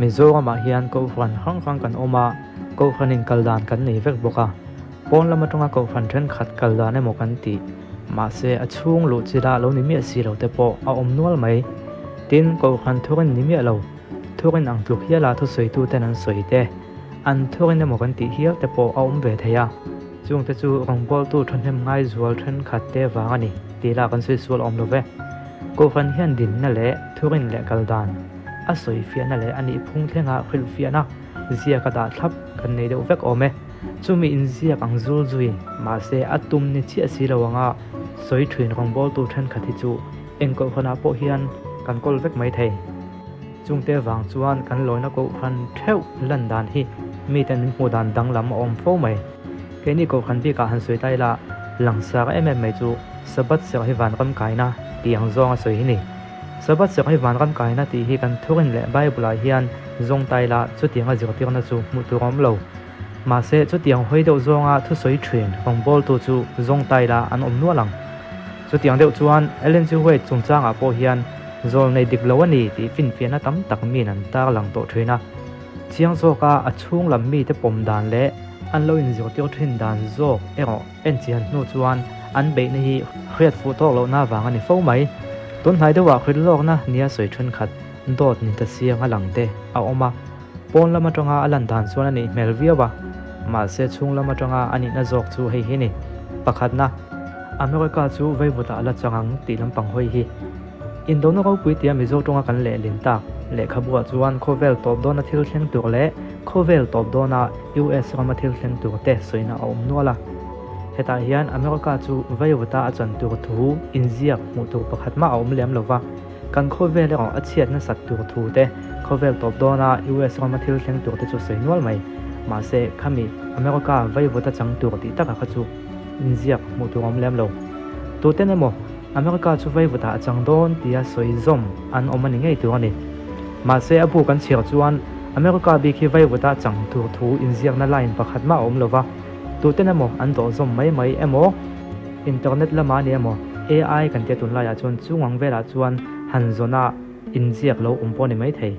Mizoramah hian Kohhran hrang hrang kan awm a, Kohhranin kal dan kan nei vek bawk a. Pawn lam atanga Kohhran thenkhat kal dan emaw kan tih, mahse a chhung luh chila lo ni miah si lo te pawh a awm nual mai. Tin, Kohhran thurin ni miah lo, thurin ang tluk hiala thusawituten an sawi te, an thurin emaw kan tih hial te pawh a awm ve thei a. Chungte chu rawngbawltu thahnem ngai zual thenkhat te vang a ni tih lah kan sawi sual awm lo ve. Kohhran hian dinna leh thurin leh kal dan a sawi fiahna leh a nihphung thlenga hrilhfiahna ziak a dah thlap kan nei deuh vek awm e. Chumi inziak ang zul zui mahse a tum ni chiah si lo anga sawi thin rawngbawltu thenkhat hi chu eng kohhranah pawh hian kan kawl vek mai thei. Chungte vang chuan kan lawina kohhran theuh lan dan hi miten min hmuh dan danglam a awm fo mai. Keini kohhran bikah han sawi ta ila, langsar em em mai chu Sabbath serh hi vanram kaina tih ang zawnga sawi hi ni. Sabbath serh hi vanram kaina tih hi kan thurin leh Bible-ah hian zawng ta ila chutianga zirtirna chu hmuh tur a awm lo. Mahse chutiang hawi deuh zawnga thusawi thin rawngbawltu chu zawng ta ila an awm nual ang. Chutiang deuh chuan Ellen G. White chungchangah pawh hian zawl nei dik lo a ni tih finfiahna tam tak min an tarlang tawh thin a. Chiang zawka a chhung lam mite pawm dan leh an lo inzirtir thin dan zawk erawh enchian hnu chuan an beihna hi hriat fuh tawk lohna vang a ni fo mai. Tunhnai deuhah hrilhlawkna nia sawi thenkhat dawt ni ta siang a lang te a awm a. Pawn lam atanga a lan dan chuan a nih hmel viau a, mahse chhung lam atanga a nihna zawk chu hei hi ni. Pakhatna, America chu veivutah a la chang ang tih lampang hawi hi. Indona ropui tia Mizo tawnga kan lehlin tak lehkhabuah chuan khawvel tawp dawna thil thleng tur leh khawvel tawp dawna US rama thil thleng tur te sawina a awm nual a. Hetah hian America chu veivuta a chan tur thu inziak hmuh tur pakhat mah a awm lem lo va. Kan khawvel erawh a chhiat nasat tur thu te, khawvel tawp dawna US rama thil thleng tur te chu sawi nual mai. Mahse, khami America veivuta chang tur tih takah kha chu inziak hmuh tur a awm lem lo. Tuten emaw America chu veivutah a chang dawn tia sawi zawm an awm a ni ngei tur a ni. Mahse, a bu kan chhiar chuan America bik hi veivuta chang tur thu inziakna line pakhat mah a awm lo va, tuten emaw an dawh zawm mai mai emaw, Internet lama a ni emaw, AI kan tia tunlaiah chuan chung ang velah chuan han zawna inziak lo awm pawh a ni maithei.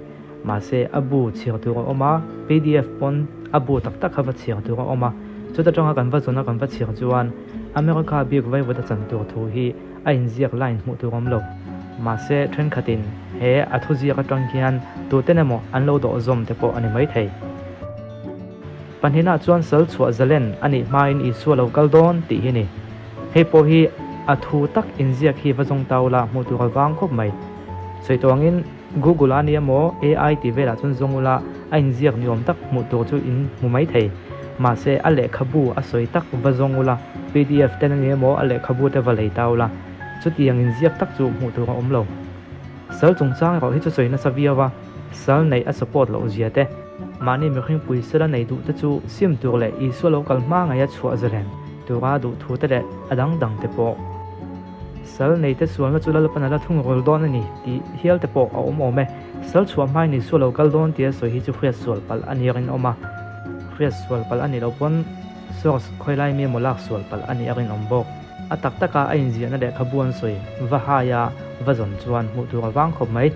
Mahse, a bu chhiar tur a awm a, pdf pawn a bu tak tak kha va chhiar tur a awm a. Chuta tanga kan va zawna kan va chhiar chuan America bik vaivut a chan tur thu hi a inziak line hmuh tur a awm lo. Mahse, thenkhatin he a thuziak atang hian tuten emaw an lo dawh zawm te pawh a ni maithei. Pahnihna chuan sal chhuah zalen a nih hmain Isua lo kal dawn tih hi a ni. Hei pawh hi a thu tak inziak hi va zawng tau la hmuh tur a vang khawp mai. Sawi tawh angin Google a nia maw AI tih velah chuan zawng ula a inziak ni awm tak hmuh tur chu in hmu mai thei. Mahse a lehkhabu a sawi tak va zawng ula pdf ten a nia maw a lehkhabu te va lei ta ula chutiang inziak tak chu hmuh tur a awm lo. Sal chungchang erawh hi chu sawi nasa viau a, sal neih a support loh zia te, mahni mihring pui sela nei duh te chu sim tur leh Isua lo kal hma ngaia chhuah zalen tura duh thu te leh a dang dang te pawh. Sal nei te sualna chu Lalpan a la thungrul dawn a ni tih hial te pawh a awm awm e. Sal chhuah hmain Isua lo kal dawn tia sawi hi chu hriat sual palh a nih a rinawm a, hriat sual palh a nih loh pawn source khawilai mi emaw lak sual palh a nih a rinawm bawk. A tak taka a inziahna lehkhabu an sawi va haia va zawn chuan hmuh tur a vang khawp mai.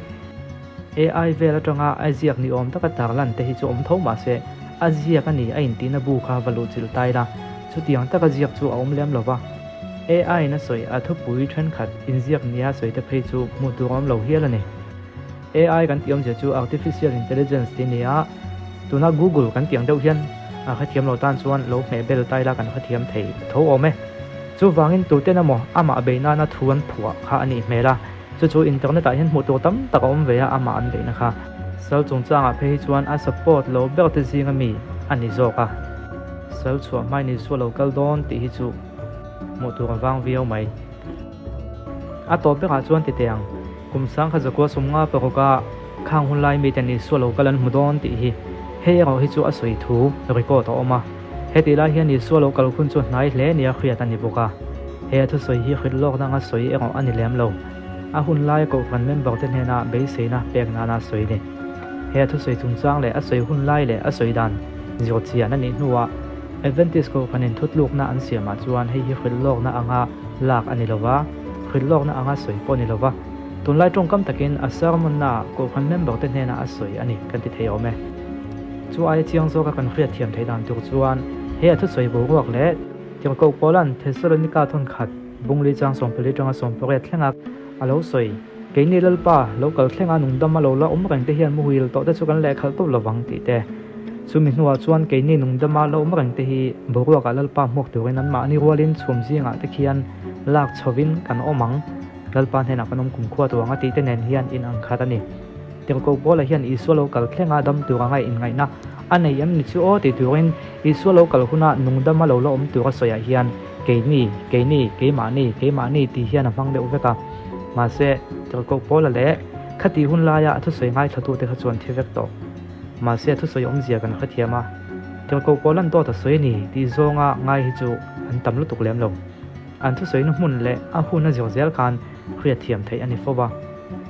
AI vel atanga a ziak ni awm taka tarlan te hi chu awm tho mahse a ziak a ni a intihna bu kha va luh chilh tai la, chutiang taka ziak chu a awm lem lo va. AI in a sawi a thupui thenkhat inziak nia sawi te phei chu hmuh tur a awm lo hial a ni. AI kan tih awmzia chu Artificial Intelligence tih a ni a, tuna Google kan tih ang deuh hian a hrethiam lo tan chuan lo hmeh bel ta ila kan hrethiam thei tho awm e. Chuvangin tuten emaw amah beih nana thu an phuah kha a nih hmel a, chu chu internet ah hian hmuh tur tam tak a awm ve a amah an beihna kha. Sal chungchangah phei hi chuan a support lo ber te zinga mi a ni zawk a. Sal chhuah hmain Isua lo kal dawn tih hi chu hmuh tur a vang viau mai. A tawp berah chuan ti teh ang, kum sangkhat zakua sumnga paruka khang hun lai miten Isua lo kal an hmu dawn tih hi hei erawh hi chu a sawi thu record a awm a. Hetih lai hian Isua lo kal hun chu hnai hle nia hriat a ni bawk a. He a thusawi hi hrilh lawkna anga sawi erawh a ni lem lo. A hun laia kohhran member te hnena beiseina pek nana sawi ni. He a thusawi chungchang leh a sawi hun lai leh a sawi dan zir chian a nih hnuah Adventist kohhranin thutlukna an siamah chuan hei hi hrilh lawkna anga lak a ni lo va, hrilh lawkna anga sawi pawh a ni lo va. Tunlai tawngkam takin a sermon-naah Kohhran member-te hnenah a sawi a ni kan ti thei awm e. Chu aia chiang zawka kan hriat thiam theih dan tur chuan he a thusawi boruak leh Tirhkoh Paula'n Thesalonika thawnkhat bungli chang 14 atanga 18 thlenga a lo sawi, Keini Lalpa, lo kal thlenga nungdam a lo la awm reng te hian muhil tawh te chu kan lehkhalh tawp lovang tih te. Chumi hnuah chuan keini nungdama la awm reng te hi boruakah Lalpa hmuak turin anmahni rualin chhum zingah te khian lak chhovin kan awm ang. Lalpa hnenah kan awm kumkhua tur ang a tih te nen hian in ang khat a ni. Tirhkoh Paula hian Isua lo kal thlenga dam tur anga inngaihna a nei em ni chu aw tih turin Isua lo kal huna nungdama lo la awm tura sawiah hian keini, keini, keimahni, keimahni tih hian a hmang deuh vek a. Mahse, Tirhkoh Paula leh khatih hun laia a thusawi ngaithlatute kha chuan thi vek tawh. Mahse, a thusawi awmzia kan hrethiam a, Tirhkoh Paula'n dawt a sawi a ni tih zawnga ngai hi chu an tam lutuk lem lo. An thusawina hmun leh a hun a zir zel khan hriatthiam theih a ni fo va.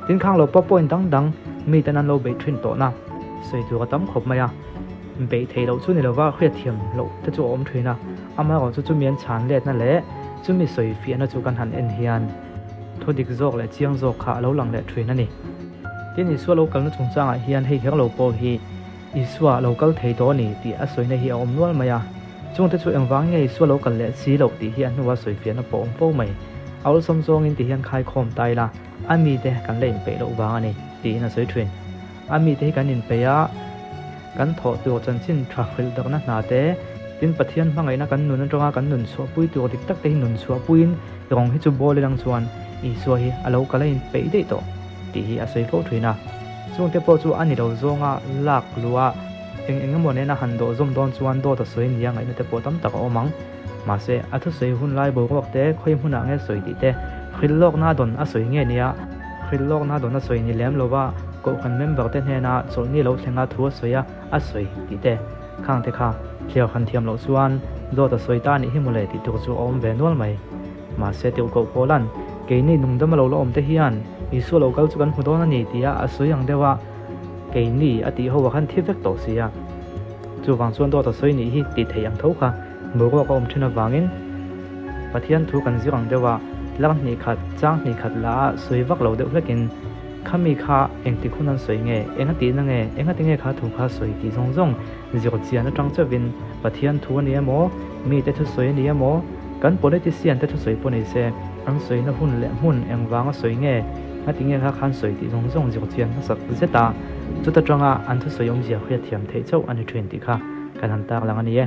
Tin khang lo pawh point dang dang miten an lo beih thin tawhna sawi tur a tam khawp mai a. Beih theih loh chu ni lova hriatthiam loh te chu a awm thin a, amaherawh chu chumi an chhan letna leh chumi sawi fiahna chu kan han en hian thu dik zawk leh chiang zawk kha a lo lang leh thin a ni. Tin Isua lo kalna chungchangah hian hei kher lo pawh hi Isua lo kal thei tawh a ni tih a sawina hi a awm nual mai a. Chungte chu engvang nge Isua lo kal leh si loh tih hi a hnua sawi fiahna pawh awm fo mai. A awlsam zawngin ti hian khaikhawm ta ila, a mite kan la inpeih loh vang a ni, tiin a sawi thin. A mite hi kan inpeih a, kan thawh tur chanchin tha hrilh darhna hna te, tin Pathian hmangaihna kan nun atanga kan nun chhuahpui tur dik tak te hi nun chhuahpuiin rawng hi chu bawl ilang chuan Isua hi a lo kal a inpeih daih tawh tih hi a sawi fo thin a. Chungte pawh chu a ni lo zawnga lak luh a, eng eng emaw nena han dawh zawm dawn chuan dawt a sawi nia ngaihna te pawh tam tak a awm ang. Mahse, a thusawi hun lai boruak te, khawi hmunah nge sawi tih te, hrilh lawkna dawn a sawi nge nia, hrilh lawkna dawn a sawi ni lem lova kohhran member te hnena chawlhni lo thlenga thu a sawi a, a sawi tih te, khang te kha thliar han thiam loh chuan dawt a sawi ta anih hi mawle tih tur chu a awm ve nual mai. Mahse, Tirhkoh Paula'n, Keini nungdama lo la awm te hian Isua lo kal chu kan hmu dawn a ni tia a sawi ang deuh a, keini a tih ho ah khan thi vek tawh si a. Chuvang chuan dawt a sawi nih hi tih theih ang tho kha boruak a awm thin avangin Pathian thu kan zir ang deuh a, tlang hnih khat, chang hnih khat la a sawi vak lo deuh hlekin khami kha engtik hun an sawi nge, enga tihna nge, enga tinge kha thu kha sawi tih zawng zawng zir chian atang chauhin Pathian thu a ni emaw, mite thusawi a ni emaw, kan politician te thusawi pawh ni se, an sawina hun leh hmun engvanga sawi nge, ngati nge kha khan sawi tih zawng zawng zir chian hmasak zet a, chuta tanga an thusawi awmzia hriatthiam theih chauh a ni thin tih kha kan han tarlang a ni e.